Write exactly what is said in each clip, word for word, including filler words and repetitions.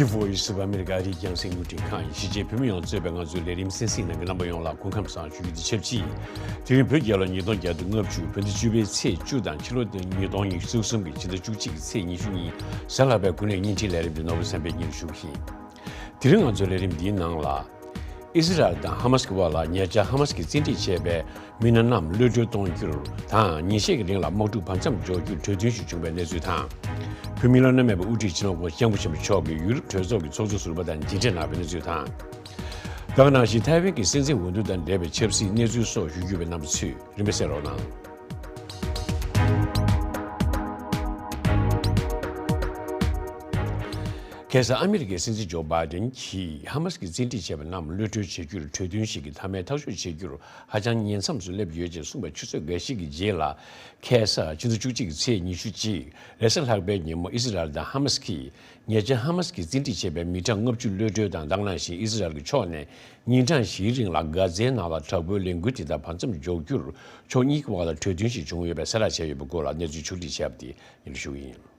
The Voice of America ཨ་རིའི་རྒྱང་སྲིང་རླུང་འཕྲིན་ཁང་ཡིན། གཞིས་བྱེས་བོད་མི་ཡོངས་གཙོས་པའི་ང་ཚོའི་ལས་རིམ་གསན་གཟིགས་གནང་མཁན་རྣམ་པ་ཡོངས་ལ་སྐུ་ཁམས་བཟང་ཞུ་རྒྱུ་དང་ཆབས་ཅིག་དེ་རིང་བོད་རྒྱལ་ལོ་ཉིས་སྟོང་བརྒྱ་དང་ལྔ་བཅུ་བོད་ཟླ་བཅུ་པའི་ཚེས་བཅུ་དང་ཕྱི་ལོ་ཉིས་སྟོང་ཉི་ཤུ་རྩ་གསུམ་གྱི་ཕྱི་ཟླ་བཅུ་གཅིག་གི་ཚེས་ཉི་ཤུ་གཉིས་གཟའ་ལྷག་པའི་དགུན་ལས་བརྙན་འཕྲིན་ལས་རིམ་དེ་ནོར་བུ་བསམ་འཕེལ་གཉིས་ལ་ཞུ་གི་ཡིན། དེ་རིང་ང་ཚོའི་ལས་རིམ་འདིའི་ནང་ལ། ཨི་ཟི་རལ་དང་ཧ་མ་སི་གི་བར་ལ་ཉེ་ཆར་ཧ་མ་སི་གིས་བཙན་ཁྲིད་བྱས་པའི་མི་སྣ་རྣམས་གློད་གྲོལ་གཏོང་རྒྱུར་དང་ཉིན་ཤས་ཀྱི་རིང་ལ་དམག་འཁྲུག་བར་མཚམས་འཇོག་རྒྱུར་གྲོས་མཐུན་ཞིག་བྱུང་བའི་གནས་ཚུལ་དང་། བོད་མི་བླ་ན་མེད་པའི་དབུ་ཁྲིད་སྤྱི་ནོར་༧གོང་ས་༧སྐྱབས་མགོན་ཆེན་པོ་མཆོག་གིས་ཡུ་རོབ་གྲོས་ཚོགས་ཀྱི་ཚོགས་གཙོ་ཟུར་པ་དང་མཇལ་འཕྲད་གནང་བའི་གནས་ཚུལ་དང་། ད་ག་ནང་བཞིན་ཐའེ་ཝན་གྱི་སྲིད་འཛིན་འོས་བསྡུ་དང་འབྲེལ་བའི་ཆབ་སྲིད་གནས་ཚུལ་སོགས་ཞུ་རྒྱུ་ཡོད་པའི་རྣམ་པ་ཚོས་རིམ་པས་གསན་རོགས་གནང་། ཁ་སང་ཨ་མི་རི་ཀའི་སྲིད་འཛིན་ཇོ་བྷའི་ཌེན་གྱིས་ཧ་མ་སི་གིས་བཙན་ཁྲིད་བྱས་པ་རྣམས་གློད་གྲོལ་བྱེད་རྒྱུར་གྲོས་མཐུན་ཞིག་གི་མཐའ་མའི་ཐག་གཅོད་བྱེད་རྒྱུར་ཧ་ཅང་ཉེ་མཚམས་སུ་སླེབས་ཡོད་ཅེས་གསུངས་པའི་ཆུ་ཚོད་འགའ་ཞིག་གི་རྗེས་ལ། ཁ་སང་ཕྱི་ཟླ་བཅུ་གཅིག་གི་ཚེས་ཉི་ཤུ་གཅིག་རེས་གཟའ་ལྷག་པའི་ཉིན་མོ་ཨི་སི་རལ་དང་ཧ་མ་སི་གིས་ཉེ་ཆར་ཧ་མ་སི་གིས་བཙན་ཁྲིད་བྱས་པའི་མི་གྲངས་ལྔ་བཅུ་གློད་གྲོལ་དང་། ད་ག་ནང་བཞིན་ཨི་སི་རལ་གྱི་ཕྱོགས་ནས་ཉིན་གྲངས་བཞིའི་རིང་ལ་གྷ་ཛའི་ནང་ལ་དྲག་པོའི་ལས་འགུལ་དེ་དག་བར་མཚམས་འཇོག་རྒྱུར་ཕྱོགས་གཉིས་ཀྱི་བར་ལ་གྲོས་མཐུན་ཞིག་བྱུང་ཡོད་པའི་གསལ་བསྒྲགས་བྱས་ཡོད་པའི་སྐོར་ལ་གནས་ཚུལ་ཕྱོགས་སྒྲིག་བྱས་པ་དེ་ཡིན་ཞུ་གི་ཡིན།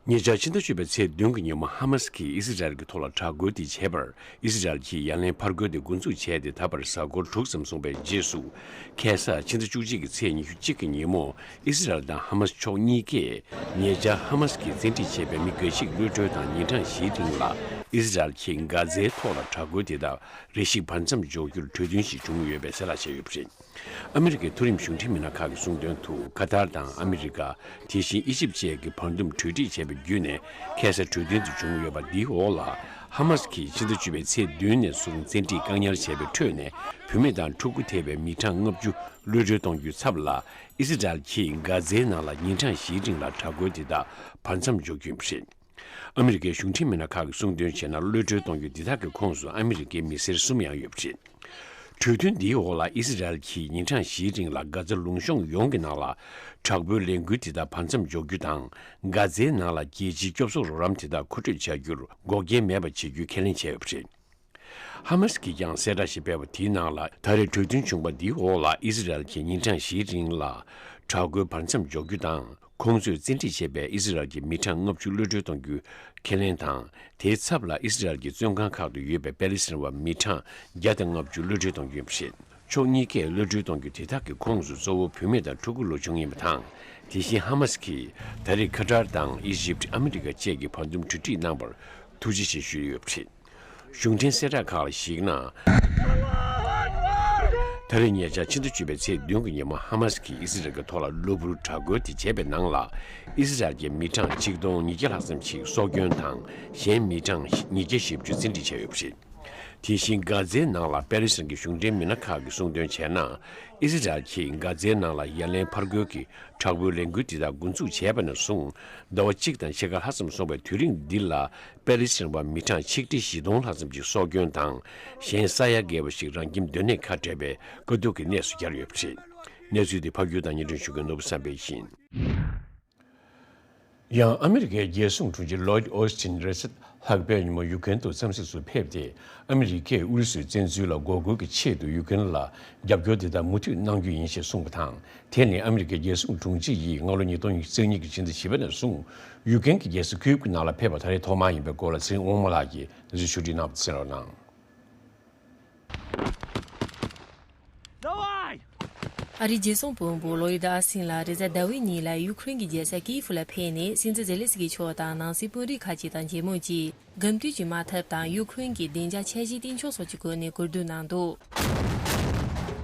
ཉེ་ཆར་ཕྱི་ཟླ་བཅུ་པའི་ཚེས་བདུན་གྱི་ཉིན་མོ་ཧ་མ་སི་གིས་ཨི་སི་རལ་གྱི་ཐོག་ལ་དྲག་རྒོལ་དེ་བྱས་པར། ཨི་སི་རལ་གྱིས་ཡ་ལན་ཕར་རྒོལ་དེ་འགོ་འཛུགས་བྱས་ཏེ་ད་བར་གཟའ་འཁོར་དྲུག་ཙམ་སོང་བའི་རྗེས་སུ། ཁ་སང་ཕྱི་ཟླ་བཅུ་གཅིག་གི་ཚེས་ཉི་ཤུ་གཅིག་གི་ཉིན་མོ་ཨི་སི་རལ་དང་ཧ་མ་སི་ཕྱོགས་གཉིས་ཀས་ཉེ་ཆར་ཧ་མ་སི་གིས་བཙན་ཁྲིད་བྱས་པའི་མི་འགའ་ཞིག་གློད་གྲོལ་དང་ཉིན་གྲངས་བཞིའི་རིང་ལ་ཨི་སི་རལ་གྱིས་གྷ་ཛའི་ཐོག་ལ་དྲག་རྒོལ་དེ་དག་རེ་ཞིག་བར་མཚམས་འཇོག་རྒྱུར་གྲོས་མཐུན་ཞིག་བྱུང་ཡོད་པའི་གསལ་བསྒྲགས་བྱས་ཡོད་པ་རེད། ཨ་མི་རི་ཀའི་མཐོ་རིམ་གཞུང་འབྲེལ་མི་སྣ་ཁག་གིས་གསུངས་དོན་དུ། ཁ་ཐར་དང་ཨ་མི་རི་ཀ། དེ་བཞིན་ཨི་ཇིབ་བཅས་ཀྱི་བར་འདུམ་གྲོས་འགྲིག་བྱས་པའི་བརྒྱུད་ནས་ཁ་སང་གྲོས་མཐུན་དེ་བྱུང་ཡོད་པ་འདིའི་འོག་ལ། ཧ་མ་སི་གིས་ཕྱི་ཟླ་བཅུ་པའི་ཚེས་བདུན་ནས་བཟུང་བཙན་ཁྲིད་བཀག་ཉར་བྱས་པའི་ཁྲོད་ནས་བུད་མེད་དང་ཕྲུ་གུ་ཐེ་བའི་མི་གྲངས་ལྔ་བཅུ་གློད་གྲོལ་གཏོང་རྒྱུའི་ཚབ་ལ། ཨི་སི་རལ་གྱིས་གྷ་ཛའི་ནང་ལ་ཉིན་གྲངས་བཞིའི་རིང་ལ་དྲག་རྒོལ་དེ་དག་བར་མཚམས་འཇོག་རྒྱུ་ཡིན་པ་རེད། ཨ་མི་རི་ཀའི་གཞུང་འབྲེལ་མི་སྣ་ཁག་གིས་གསུངས་དོན་བྱས་ན། གློད་གྲོལ་གཏོང་རྒྱུ་འདི་དག་གི་ཁོངས་སུ་ཨ་མི་རི་ཀའི་མི་སེར་གསུམ་ཡང་ཡོད་པ་རེད། གྲོས་མཐུན་འདིའི་འོག་ལ་ཨི་སི་རལ་གྱིས་ཉིན་གྲངས་བཞིའི་རིང་ལ་གྷ་ཛ་ལུང་གཤོང་ཡོངས་ཀྱི་ནང་ལ་དྲག་པོའི་ལས་འགུལ་དེ་དག་བར་མཚམས་འཇོག་རྒྱུ་དང་། གྷ་ཛའི་ནང་ལ་རྒྱལ་སྤྱིའི་སྐྱོབ་གསོ་རོགས་རམ་དེ་དག་མཁོ་སྤྲོད་བྱ་རྒྱུར་འགོག་རྐྱེན་མེད་པ་བྱེད་རྒྱུའི་ཁས་ལེན་བྱས་ཡོད་པ་རེད། ཧ་མ་སི་གིས་ཀྱང་གསལ་བསྒྲགས་ཤིག་སྤེལ་བ་དེའི་ནང་ལ། ད་རེས་གྲོས་མཐུན་བྱུང་བ་འདིའི་འོག་ལ་ཨི་སི་རལ་གྱིས་ཉིན་གྲངས་བཞིའི་རིང་ལ་དྲག་རྒོལ་བར་མཚམས་འཇོག་རྒྱུ་དང་། ཁོང་ཚོས་བཙན་ཁྲིད་བྱས་པའི་ཨི་སི་རལ་གྱི་མི་གྲངས་ལྔ་བཅུ་གློད་གྲོལ་གཏོང་རྒྱུའི་ཁས་ལེན་དང་། དེའི་ཚབ་ལ་ཨི་སི་རལ་གྱི་བཙོན་ཁང་ཁག་ཏུ་ཡོད་པའི་པེ་ལི་སི་ཐན་བ་མི་གྲངས་བརྒྱ་དང་ལྔ་བཅུ་གློད་གྲོལ་གཏོང་རྒྱུ་ཡིན་པ་རེད། ཕྱོགས་གཉིས་ཀས་གློད་གྲོལ་གཏོང་རྒྱུ་དེ་དག་གི་ཁོངས་སུ་གཙོ་བོ་བུད་མེད་དང་ཕྲུ་གུ་ལོ་ཆུང་ཡིན་པ་དང་། དེ་བཞིན་ཧ་མ་སི་གིས་ད་རེས་ཁ་ཏར་དང་ཨི་ཇིབ། ཨ་མི་རི་ཀ་བཅས་ཀྱི་བར་འདུམ་གྲོས་འགྲིག་གནང་བར་ཐུགས་རྗེ་ཆེ་ཞུས་ཡོད་པ་རེད། གཞུང་འབྲེལ་གསལ་བསྒྲགས་ཁག་ལ་གཞིགས་ན། ད་རེས་ཉེ་ཆར་ཕྱི་ཟླ་བཅུ་པའི་ཚེས་བདུན་གྱི་ཉིན་མོ་ཧ་མ་སི་གིས་ཨི་སི་རལ་གྱི་ཐོག་ལ་གློ་བུར་དྲག་རྒོལ་དེ་བྱས་པའི་ནང་ལ། ཨི་སི་རལ་གྱི་མི་གྲངས་ཆིག་སྟོང་ཉིས་བརྒྱ་ལྷག་ཙམ་ཞིག་སྲོག་སྐྱོན་དང་། གཞན་མི་གྲངས་ཉིས་བརྒྱ་བཞི་བཅུ་བཙན་ཁྲིད་བྱས་ཡོད་པ་རེད། དེ་བཞིན་གྷ་ཛའི་ནང་ལ་པེ་ལི་སི་ཐན་གྱི་གཞུང་འབྲེལ་མི་སྣ་ཁག་གིས་གསུངས་དོན་བྱས་ན། ཨི་སི་རལ་གྱིས་གྷ་ཛའི་ནང་ལ་ཡ་ལན་ཕར་རྒོལ་གྱི་དྲག་པོའི་ལས་འགུལ་འདི་དག་འགོ་འཛུགས་བྱས་པ་ནས་བཟུང་། ཟླ་བ་གཅིག་དང་ཕྱེད་ཀ་ལྷག་ཙམ་སོང་བའི་དུས་རིང་འདི་ལ། པེ་ལི་སི་ཐན་བ་མི་གྲངས་ཆིག་ཁྲི་བཞི་སྟོང་ལྷག་ཙམ་ཞིག་སྲོག་སྐྱོན་དང་། གཞན་ས་ཡ་བརྒལ་བ་ཞིག་རང་ཁྱིམ་སྡོད་གནས་ཁ་བྲལ་བའི་དཀའ་སྡུག་གི་གནས་སུ་གྱར་ཡོད་པ་རེད། གནས་ཚུལ་འདི་ཕབ་སྒྱུར་དང་སྙན་སྒྲོན་ཞུ་མཁན་ནོར་བུ་བསམ་འཕེལ་ཡིན། ཡང་ཨ་མི་རི་ཀའི་རྒྱལ་སྲུང་དྲུང་ཆེ་ལོའིད་ཨོ་སི་ཊིན་རེས་གཟའ་ལྷག་པའི་ཉིན་མོ་ཡུ་ཀེན་དུ་འཚམས་གཟིགས་སུ་ཕེབས་ཏེ། ཨ་མི་རི་ཀས་ཨུ་རུ་སུའི་བཙན་འཛུལ་ལ་འགོག་རྒོལ་གྱི་ཆེད་དུ་ཡུ་ཀེན་ལ་རྒྱབ་སྐྱོར་དེ་དག་མུ་མཐུད་གནང་རྒྱུ་ཡིན་ཞེས་གསུངས་པ་དང་། དེ་ནི་ཨ་མི་རི་ཀའི་རྒྱལ་སྲུང་དྲུང་ཆེ་ཡིས་སྔ་ལོ་ཉིས་སྟོང་ཉི་ཤུ་རྩ་གཉིས་ཀྱི་ཕྱི་ཟླ་བཞི་པ་ནས་བཟུང་ཡུ་ཀེན་གྱི་རྒྱལ་ས་ཁིའུབ་ཀྱི་ནང་ལ་ཕེབས་པ་ད་རེས་ཐོག་མ་ཡིན་པའི་སྐོར་ལ། ཚེ་རིང་དབང་མོ་ལགས་ཀྱིས་གནས་ཚུལ་ཕྱོགས་སྒྲིག་གནང་བ་དེ་གསན་རོགས་གནང་། ཨ་རིའི་རྒྱལ་སྲུང་དཔོན་པོ་ལོ་ཡིད་ཨ་སིན་ལགས་རེས་གཟའ་ཟླ་བའི་ཉིན་ལ་ཡུ་ཁུ་རེན་གྱི་རྒྱལ་ས་ཀིའིབ་ལ་ཕེབས་ནས། སྲིད་འཛིན་ཛེ་ལེ་སི་ཀི་མཆོག་དང་ནང་སྲིད་དཔོན་རིགས་ཁག་ཅིག་དང་མཇལ་མོལ་གྱིས། གམ་དུས་ཀྱི་དམག་འཐབ་དང་ཡུ་ཁུ་རེན་གྱི་བདེ་འཇགས་འཆར་གཞིའི་སྟེང་ཕྱོགས་སོགས་ཀྱི་སྐོར་ནས་གོ་བསྡུར་གནང་འདུག།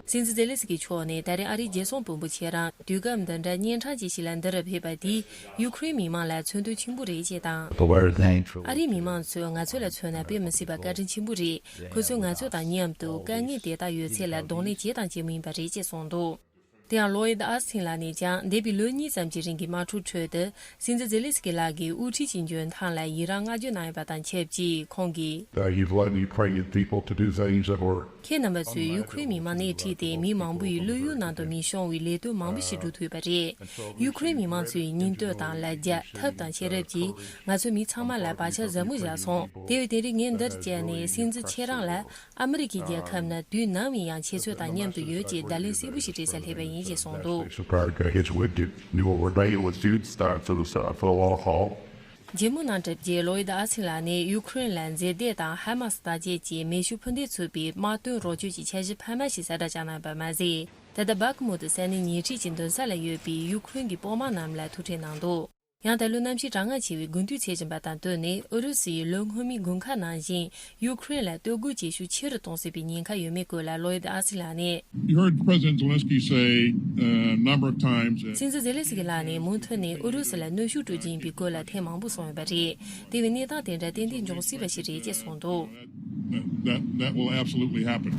སྲིད་འཛིན་ཛེ་ལེ་སི་ཀི་མཆོག་ནས་ད་རེས་ཨ་རིའི་རྒྱལ་སྲུང་དཔོན་པོ་ཁྱེད་རང་དུས་སྐབས་འདི་འདྲ་གཉན་འཕྲང་ཅན་ཞིག་ལ་འདི་རུ་ཕེབས་པ་འདིས་ཡུ་ཁུ་རེན་མི་མང་ལ་མཚོན་དོན་ཆེན་པོ་རེད་ཅེས་དང་། ཨ་རིའི་མི་མང་ཚོས་ང་ཚོ་ལ་མཚོན་ན་དཔེ་མི་སྲིད་པ་བཀའ་དྲིན་ཆེན་པོ་རེད། ཁོ་ཚོས་ང་ཚོ་དང་མཉམ་དུ་དཀའ་ངལ་དེ་དག་ཡོད་ཚད་ལ་གདོང་ལེན་བྱེད་དང་བྱེད་མུས་ཡིན་པ་རེད་ཅེས་གསུངས་འདུག། དེ་ཡང་ལོ་ཡིད་ཨ་སིན་ལགས་ནས་ཀྱང་འདས་པའི་ལོ་གཉིས་ཙམ་གྱི་རིང་གི་དམག་འཁྲུག་ཁྲོད་དུ། སྲིད་འཛིན་ཛེ་ལེ་སི་ཀི་ལགས་ཀྱིས་དབུ་ཁྲིད་ཀྱི་འཇོན་ཐང་ལ་ཡི་རངས་བསྔགས་བརྗོད་གནང་ཡོད་པ་དང་ཆབས་ཅིག་ཁོང་གིས། That you've led the Ukrainian people to do things that were ཁྱེད་རྣམ་པ་ཚོས་ཡུ་ཁུ་རེན་མི་མང་སྣེ་ཁྲིད་དེ་མི་མང་པོ་ཡི་བློ་ཡུལ་ནང་དུ་མི་ཤོང་བའི་ལས་དོན་མང་པོ་ཞིག་བསྒྲུབས་ཐུབ་པ་རེད། ཡུ་ཁུ་རེན་མི་མང་ཚོའི་སྙིང་སྟོབས་དང་ལ་རྒྱ་ཐབས་དང་ཤེས་རབ་ཀྱིས་ང་ཚོ་མི་ཚང་མ་ལ་བག་ཆགས་ཟབ་མོ་བཞག་སོང་། དེ་བས་དེ་རིང་ངས་འདིར་བཅར་ནས་སྲིད་འཛིན་ཁྱེད་རང་ལ་ཨ་མི་རི་ཀའི་རྒྱལ་ཁབ་ནི་དུས་ནམ་ཡིན་ཡང་ཁྱེད་ཚོ་དང་མཉམ་དུ་ཡོད་ཅེས་བརྡ་ལན་གསལ་པོ་ཞིག་སྤྲད་ས་སླེབས་པ་ཡིན། ཡིན་ཞེས་གསུངས་འདུག། It's a car got hitched with it. You were right, it was dude stopped for the for the long haul. མཇལ་མོལ་གནང་གྲུབ་རྗེས་ལོ་ཡིད་ཨ་སིན་ལགས་ནས་ཡུ་ཁུ་རེན་ལ་མཛེས་སྡེག་དང་ཧ་མ་སི་དར་རྒྱས་ཀྱི་མེ་ཤུགས་འཕུར་མདེལ་ཚུད་པའི་དམག་དོན་རོགས་སྐྱོར་གྱི་འཆར་གཞི་འཕར་མ་ཞིག་གསལ་བསྒྲགས་བྱས་གནང་ཡོད་པ་མ་ཟད། ད་ལྟ་སྦག་མུ་ཏི་ས་གནས་ཉེ་འཁྲིས་ཀྱི་མདུན་ས་ལ་ཡོད་པའི་ཡུ་ཁུ་རེན་གྱི་དཔོན་དམག་རྣམས་ལ་ཐུག་འཕྲད་གནང་འདུག། ཡང་ད་ལོའི་གནམ་གཤིས་གྲང་ངར་ཆེ་བའི་དགུན་དུས་ཚེས་བཞིན་པ་དང་བསྟུན་ནས་ཨུ་རུ་སུ་ཡིས་ལོ་སྔོན་མའི་དགུན་ཁ་ནང་བཞིན་ཡུ་ཁུ་རེན་ལ་སྟོད་གོས་སྤྱི་ཤུགས་ཆེ་རུ་གཏོང་སྲིད་པའི་ཉེན་ཁ་ཡོད་མེད་སྐོར་ལ་ལོ་ཡིད་ཨ་སི་ལགས་ནས། You heard President Zelensky say a number of times that སྲིད་འཛིན་ཛེ་ལེན་སི་ཀི་ལགས་ནས་མུ་མཐུད་ནས་ཨུ་རུ་སུ་ལ་གནོན་ཤུགས་སྤྲོད་རྒྱུ་ཡིན་པའི་སྐོར་ལ་ཐེངས་མང་པོ་གསུངས་ཡོད་པ་རེད། དེ་བས་གནས་སྟངས་དེ་འདྲ་ཏན་ཏན་འབྱུང་སྲིད་པ་ཞིག་རེད་ཅེས་གསུངས་འདུག། That, that will absolutely happen.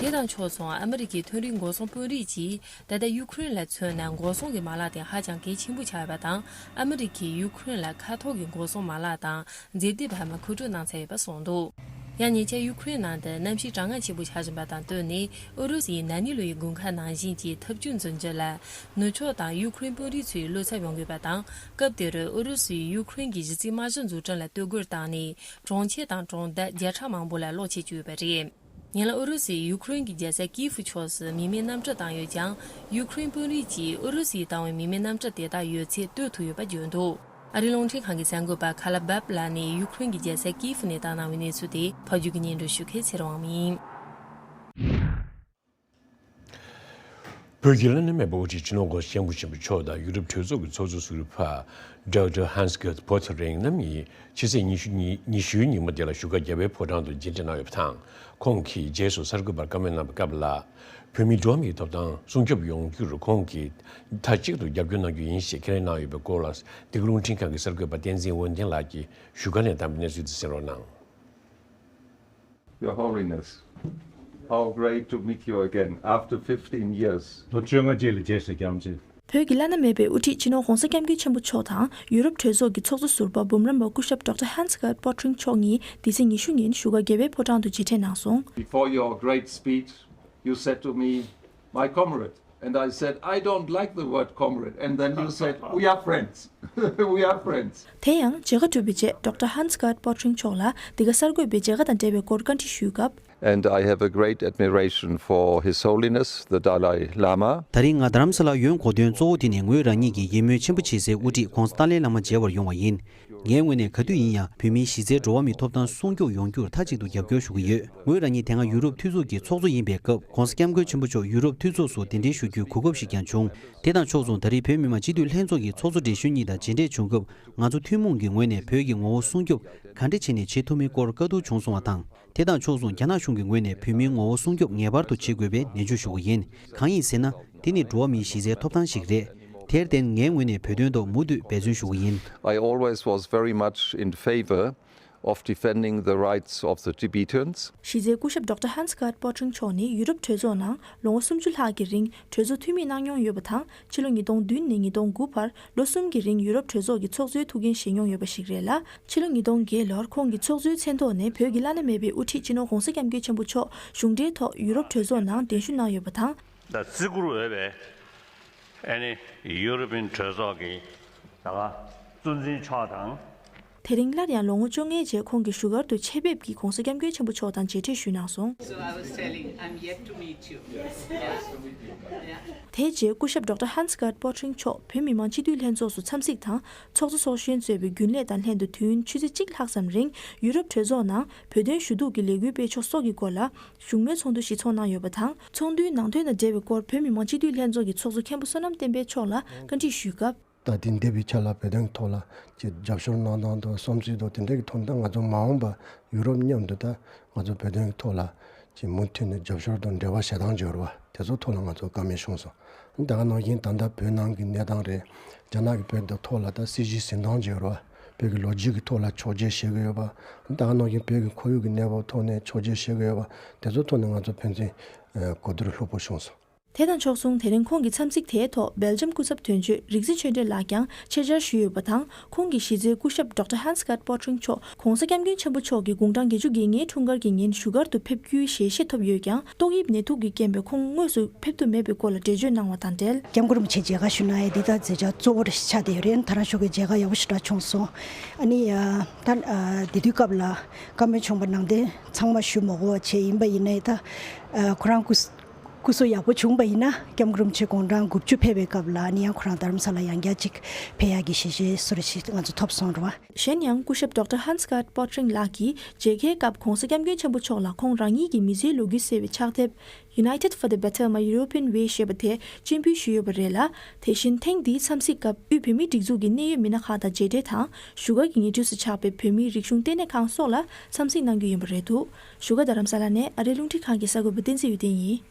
དེ་དང་ཕྱོགས་མཚུངས་ཨ་མི་རི་ཀའི་མཐོ་རིམ་འགོག་སྲུང་དཔོན་རིགས་ཀྱིས་ད་ལྟ་ཡུ་ཁུ་རེན་ལ་མཚོན་ན་འགོག་སྲུང་གི་མ་ལག་དེ་ཧ་ཅང་གལ་ཆེན་པོ་ཆགས་ཡོད་པ་དང་། ཨ་མི་རི་ཀས་ཡུ་ཁུ་རེན་ལ་མཁའ་ཐོག་གི་འགོག་སྲུང་མ་ལག་དང་མཛེས་སྡེག་འཕར་མ་མཁོ་སྤྲོད་གནང་ཚར་ཡོད་པ་གསུངས་འདུག། ཡང་ཉེ་ཆར་ཡུ་ཁུ་རེན་ནང་དུ་གནམ་གཤིས་གྲང་ངར་ཆེན་པོ་ཆགས་བཞིན་པ་དང་བསྟུན་ནས་ཨུ་རུ་སུའི་ན་ནིང་ལོའི་དགུན་ཁ་ནང་བཞིན་གྱི་འཐབ་ཇུས་འཛིན་རྒྱུ་ལ་ནུབ་ཕྱོགས་དང་ཡུ་ཁུ་རེན་དཔོན་རིགས་ཚོས་བློ་འཚབ་ཡོང་གི་ཡོད་པ་དང་། སྐབས་དེར་ཨུ་རུ་སུས་ཡུ་ཁུ་རེན་གྱི་གཞི་རྩའི་དམག་གཞི་འཛུགས་སྐྲུན་ལ་གཏོར་རྒོལ་བཏང་ནས། གྲོང་ཁྱེར་དང་གྲོང་རྡལ་བརྒྱ་ཕྲག་མང་པོ་ལ་གློག་ཆད་བཅུག་ཡོད་པ་རེད། ཡིན་ལ་ཨུ་རུ་སུས་ཡུ་ཁུ་རེན་གྱི་རྒྱལ་ས་ཀིའུ་ཕྱོགས་སུ་མི་མེད་གནམ་གྲུ་བཏང་ཡོད་ཀྱང་། ཡུ་ཁུ་རེན་དཔོན་རིགས་ཀྱིས་ཨུ་རུ་སུས་བཏང་བའི་མི་མེད་གནམ་གྲུ་དེ་དག་ཡོད་ཚད་གཏོར་ཐུབ་ཡོད་པ་བརྗོད་འདུག། ཨ་རིའི་རླུང་འཕྲིན་ཁང་གི་གསར་འགོད་པ་ཁ་ལ་བབ་ལགས་ནས་ཡུ་ཁུ་རེན་གྱི་རྒྱལ་ས་ཀིའུ་ནས་བཏང་གནང་བའི་གནས་ཚུལ་དེ་ཕབ་སྒྱུར་གྱིས་སྙན་སྒྲོན་ཞུ་མཁན་ཚེ་རིང་དབང་མོ་ཡིན། བོད་ཀྱི་བླ་ན་མེད་པའི་དབུ་ཁྲིད་སྤྱི་ནོར་༧གོང་ས་༧སྐྱབས་མགོན་ཆེན་པོ་མཆོག་དང་ཡུ་རོབ་གྲོས་ཚོགས་ཀྱི་ཚོགས་གཙོ་ཟུར་པ་ཌོག་ཊར་ཧན་སི་གྷར་པོ་ཐེ་རིང་རྣམ་གཉིས་ཕྱི་ཚེས་ཉི་ཤུ་ཉི་ཤུའི་ཉིན་མོ་དེ་ལ་བཞུགས་སྒར་རྒྱལ་བའི་ཕོ་བྲང་དུ་མཇལ་འཕྲད་གནང་ཡོད་པ་དང་། ཁོང་གིས་རྗེས་སུ་གསར་འགོད་པར་བཀའ་མོལ་གནང་བའི་སྐབས་ལ། བོད་མིའི་འགྲོ་བ་མིའི་ཐོབ་ཐང་སྲུང་སྐྱོབ་ཡོང་རྒྱུར་ཁོང་གིས་མཐའ་གཅིག་ཏུ་རྒྱབ་སྐྱོར་གནང་རྒྱུ་ཡིན་ཞེས་ཁས་ལེན་གནང་ཡོད་པའི་སྐོར་ལ། འདི་ག་རླུང་འཕྲིན་ཁང་གི་གསར་འགོད་པ་བསྟན་འཛིན་འོད་ལྡན་ལགས་ཀྱིས་བཞུགས་སྒར་ནས་བཏང་བའི་གནས་ཚུལ་དེ་གསན་རོགས་གནང་། Your Holiness, how great to meet you again after fifteen years. ལོ་བཅོ་ལྔ་རྗེས་ལ་རྗེས་སུ་བསྐྱངས་ཚེ། བོད་ཀྱི་བླ་ན་མེད་པའི་དབུ་ཁྲིད་སྤྱི་ནོར་༧གོང་ས་༧སྐྱབས་མགོན་ཆེན་པོ་མཆོག་དང་ཡུ་རོབ་གྲོས་ཚོགས་ཀྱི་ཚོགས་གཙོ་ཟུར་པ་འབུམ་རམས་པ་སྐུ་ཞབས་ཌོག་ཊར་ཧན་སི་གྷར་པོ་ཊིང་མཆོག་གཉིས་འདི་ཚེས་ཉི་ཤུ་ཉིན་བཞུགས་སྒར་རྒྱལ་བའི་ཕོ་བྲང་དུ་མཇལ་འཕྲད་གནང་སོང་། Before your great speech, you said to me, "My comrade." And I said, "I don't like the word comrade." And then you said, "We are friends." We are friends. དེ་ཡང་མཇལ་ཁ་གྲུབ་པའི་རྗེས་ཌོག་ཊར་ཧན་སི་གྷར་པོ་ཊིང་མཆོག་ལ་འདི་ག་གསར་འགོད་པས་མཇལ་ཁ་དང་འབྲེལ་བའི་སྐོར་བཀའ་འདྲི་ཞུས་སྐབས། And I have a great admiration for His Holiness the Dalai Lama. ད་རིང་ང་རྡ་རམ་ས་ལར་ཡོང་དགོས་དོན་གཙོ་བོ་དེ་ནི་ངོས་རང་ཉིད་ཀྱི་ཡིད་སྨོན་ཆེན་པོ་བྱེད་སའི་དབུ་ཁྲིད་༧གོང་ས་ཏཱ་ལའི་བླ་མ་མཇལ་བར་ཡོང་བ་ཡིན། ངའི་ངོས་ནས་ག་དུས་ཡིན་ཡང་བོད་མིའི་གཞི་རྩའི་འགྲོ་བ་མིའི་ཐོབ་ཐང་སྲུང་སྐྱོབ་ཡོང་རྒྱུར་མཐའ་གཅིག་ཏུ་རྒྱབ་སྐྱོར་ཞུ་གི་ཡོད། ངོས་རང་ཉིད་དེ་སྔ་ཡུ་རོབ་འཐུས་ཚོགས་ཀྱི་ཚོགས་གཙོ་ཡིན་པའི་སྐབས་༧གོང་ས་༧སྐྱབས་མགོན་ཆེན་པོ་མཆོག་ཡུ་རོབ་འཐུས་ཚོགས་སུ་གདན་འདྲེན་ཞུ་རྒྱུའི་གོ་སྐབས་ཤིག་ཀྱང་བྱུང་། དེ་དང་ཕྱོགས་མཚུངས་ད་རེས་བོད་མི་མང་སྤྱི་འཐུས་ལྷན་ཚོགས་ཀྱི་ཚོགས་གཙོ་བགྲེས་གཞོན་གཉིས་དང་མཇལ་འཕྲད་བྱུང་སྐབས་ང་ཚོ་ཐུན་མོང་གི་ངོས་ནས་བོད་ཀྱི་ངོ་བོ་སྲུང་སྐྱོབ་ག་འདྲ་བྱས་ནས་བྱེད་ཐུབ་མིན་སྐོར་བཀའ་བསྡུར་བྱུང་སོང་བ་དང་། དེ་དང་ཕྱོགས་མཚུངས་རྒྱ་ནག་གཞུང་གི་ངོས་ནས་བོད་མིའི་ངོ་བོ་སྲུང་སྐྱོབ་ངེས་པར་དུ་བྱེད་དགོས་པའི་ནན་བརྗོད་ཞུ་གི་ཡིན། གང་ཡིན་ཟེར་ན། དེ་ནི་འགྲོ་བ་མིའི་གཞི་རྩའི་ཐོབ་ཐང་ཞིག་རེད། དེར་བརྟེན་ངའི་ངོས་ནས་བོད་དོན་ཐོག་མུ་མཐུད་འབད་བརྩོན་ཞུ་གི་ཡིན། I always was very much in favor of defending the rights of the Tibetans. གཞི་རྩའི་སྐུ་ཞབས་ཌོག་ཊར་ཧན་སི་གྷར་པོ་ཊིང་མཆོག་ནི་ཡུ་རོབ་གྲོས་ཚོགས་ནང་ལོ་ངོ་སུམ་ཅུ་ལྷག་གི་རིང་གྲོས་ཚོགས་འཐུས་མི་གནང་མྱོང་ཡོད་པ་དང་། ཕྱི་ལོ་ཉིས་སྟོང་བདུན་ནས་ཉིས་སྟོང་དགུ་བར་ལོ་གསུམ་གྱི་རིང་ཡུ་རོབ་གྲོས་ཚོགས་ཀྱི་ཚོགས་གཙོའི་ཐུགས་འགན་བཞེས་མྱོང་ཡོད་པ་ཞིག་རེད་ལ། ཕྱི་ལོ་ཉིས་སྟོང་བརྒྱད་ལོར་ཁོང་གིས་ཚོགས་གཙོའི་མཚན་ཐོག་ནས་བོད་ཀྱི་བླ་ན་མེད་པའི་དབུ་ཁྲིད་སྤྱི་ནོར་༧གོང་ས་༧སྐྱབས་མགོན་ཆེན་པོ་མཆོག་གཞུང་འབྲེལ་ཐོག་ཡུ་རོབ་གྲོས་ཚོགས་ནང་གདན་ཞུ་གནང་ཡོད་པ་དང་། ད་བརྩི་བཀུར་འོས་པའི་ཨ་ནི་ཡུ་རོབ་པའི་གྲོས་ཚོགས་ཀྱི་ད་ག་གཙོ་འཛིན་མཆོག་དང་། དེ་རིང་སླར་ཡང་ལོ་ངོ་བཅོ་ལྔའི་རྗེས་ཁོང་གིས་བཞུགས་སྒར་དུ་ཆེད་ཕེབས་ཀྱིས་༧གོང་ས་༧སྐྱབས་མགོན་ཆེན་པོ་མཆོག་དང་མཇལ་འཕྲད་ཞུས་གནང་སོང་། So I was telling, I'm yet to meet you. Yeah. Yeah. དེའི་རྗེས་སྐུ་ཞབས་ཌོག་ཊར་ཧན་སི་གྷར་པོ་ཊིང་མཆོག་བོད་མི་མང་སྤྱི་འཐུས་ལྷན་ཚོགས་སུ་འཚམས་གཟིགས་དང་། ཚོགས་གཙོ་ཚོགས་གཞོན་གཙོས་པའི་རྒྱུན་ལས་དང་ལྷན་དུ་དུས་ཡུན་ཆུ་ཚོད་གཅིག་ལྷག་ཙམ་རིང་ཡུ་རོབ་གྲོས་ཚོགས་ནང་བོད་དོན་ཞུ་གཏུག་གི་ལས་འགུལ་སྤེལ་ཕྱོགས་སོགས་ཀྱི་སྐོར་ལ་བཞུགས་མོལ་ཚོགས་འདུ་ཞིག་ཚོགས་གནང་ཡོད་པ་དང་། ཚོགས་འདུའི་ནང་དོན་དང་འབྲེལ་བའི་སྐོར་བོད་མི་མང་སྤྱི་འཐུས་ལྷན་ཚོགས་ཀྱི་ཚོགས་གཙོ་མཁན་པོ་བསོད་ནམས་བསྟན་འཕེལ་མཆོག་ལ་བཀའ་འདྲི་ཞུས་སྐབས། ད་དེ་འདས་པའི་ཆ་ལ་བོད་དོན་གྱི་ཐོག་ལ་ཅིག་རྒྱབ་སྐྱོར་གནང་སྟངས་དང་བསམ་ཚུལ་དང་དེ་འདྲ་གི་ཐོག་ནས་ད་ང་ཚོ་མ་འོངས་པ་ཡུ་རོབ་མཉམ་དུ་ད་ང་ཚོ་བོད་དོན་གྱི་ཐོག་ལ་ཅིག་མུ་མཐུད་ནས་རྒྱབ་སྐྱོར་དང་འབྲེལ་བ་བྱེད་སྟངས་ཅིག་ཡོད་རེད་བ། དེ་ཚོ་ཐོག་ལ་ང་ཚོ་བཀའ་མོལ་བྱུང་སོང་། ད་ག་ནང་བཞིན་ད་ལྟ་བོད་ནང་གི་གནས་སྟངས་རེད། རྒྱ་ནག་གི་བོད་དོན་ཐོག་ལ་ད་སྲིད་ཇུས་འཛིན་སྟངས་ཅིག་ཡོད་རེད་བ། བོད་ཀྱི་ལོ་རྒྱུས་ཀྱི་ཐོག་ལ་ཕྱོགས་བསྒྱུར་བྱེད་ཀྱི་ཡོད་པ། ད་ག་ནང་བཞིན་བོད་ཀྱི་ཁོར་ཡུག་གི་གནས་བབ་ཐོག་ནས་ཕྱོགས་བསྒྱུར་བྱེད་ཀྱི་ཡོད་པ། དེ་ཚོ་ཐོག་ནས་ང་ཚོ་ཕན་ཚུན་གོ་བསྡུར་ལྷུག་པོ་བྱུང་སོང་། དེ་དང་ཕྱོགས་མཚུངས་དེ་རིང་ཁོང་གི་འཚམས་གཟིགས་དེའི་ཐོག་སྦེལ་ཇམ་སྐུ་ཚབ་དོན་གཅོད་རིག་འཛིན་ཆོས་སྒྲོན་ལགས་ཀྱང་ཆེད་བཅར་ཞུས་ཡོད་པ་དང་། ཁོང་གིས་གཞི་རྩའི་སྐུ་ཞབས་ཌོག་ཊར་ཧན་སི་གྷར་པོ་ཊིང་མཆོག་༧གོང་ས་༧སྐྱབས་མགོན་ཆེན་པོ་མཆོག་གིས་དགུང་གྲངས་བརྒྱད་ཅུ་གྱ་ལྔའི་འཁྲུངས་སྐར་གྱི་ཉིན་བཞུགས་སྒར་དུ་ཕེབས་རྒྱུའི་ཞལ་བཞེས་ཐོབ་ཡོད་ཀྱང་། ཏོག་དབྱིབས་ནད་དུག་གི་རྐྱེན་པས་ཁོང་དངོས་སུ་ཕེབས་ཐུབ་མེད་པའི་སྐོར་ལ་འགྲེལ་བརྗོད་གནང་བ་དང་འབྲེལ། སྐྱབས་མགོན་རིན་པོ་ཆེ་མཇལ་ཁ་ཞུ་གནང་ཡས་འདི་ད་མཛད་འཆར་གཙོ་བོ་རེ་ཆགས་བསྡད་ཡོད་རེད། ད་རང་ཤོག་གི་མཇལ་ཁ་ཡག་པོ་ཞེ་དྲག་བྱུང་སོང་། ཨ་ནི་ད་དེ་དུས་སྐབས་ལ་བཀའ་མོལ་བྱུང་བ་ནང་བཞིན་ཚང་མ་ཞུ་མ་དགོས་པ་བྱས་ཡིན་པ་ཡིན་ནའི་ད་ཁོ་རང་སྐུ་སྐུ་གཟུགས་ཡག་པོ་བྱུང་པ་ཡིན་ན། སྐྱབས་མགོན་རིན་པོ་ཆེ་དགུང་གྲངས་དགུ་བཅུ་ཕེབས་པའི་སྐབས་ལ་ནི་ཡང་ཁོ་རང་རྡ་རམ་ས་ལ་ཡང་བསྐྱར་ཅིག་ཕེབས་ཡག་གི་ཞལ་བཞེས་སུ་རེ་ཞིག་ང་ཚོ་ཐོབ་སོང་རེད་བ། གཞན་ཡང་སྐུ་ཞབས་ཌོག་ཊར་ཧན་སི་ཀར་པོ་ཀྲིང་ལགས་ཀྱིས་མཇལ་ཁའི་སྐབས་༸གོང་ས་༸སྐྱབས་མགོན་ཆེན་པོ་མཆོག་ལ་ཁོང་རང་ཉིད་ཀྱི་མི་ཚེའི་ལོ་རྒྱུས་གསལ་བའི་ཕྱག་དེབ། United for the Better, My European Way ཞེས་པ་དེ་སྤྱན་འབུལ་ཞུས་ཡོད་པ་རེད་ལ། དེ་བཞིན་ཐེངས་འདིའི་འཚམས་གཟིགས་སྐབས་དབུས་བོད་མིའི་སྒྲིག་འཛུགས་ཀྱི་གནད་ཡོད་མི་སྣ་ཁག་དང་མཇལ་འཕྲད་དང་། བཞུགས་སྒར་གྱི་ཉེ་འཁྲིས་སུ་ཆགས་པའི་བོད་མིའི་རིག་གཞུང་ལྟེ་གནས་ཁང་སོགས་ལ་འཚམས་གཟིགས་གནང་རྒྱུ་ཡིན་པ་རེད་འདུག་བཞུགས་སྒར་རྡ་རམ་ས་ལ་ནས་ཨ་རིའི་རླུང་འཕྲིན་ཁང་གི་གསར་འགོད་པ་བསྟན་འཛིན་འོད་ལྡན་ཡིན།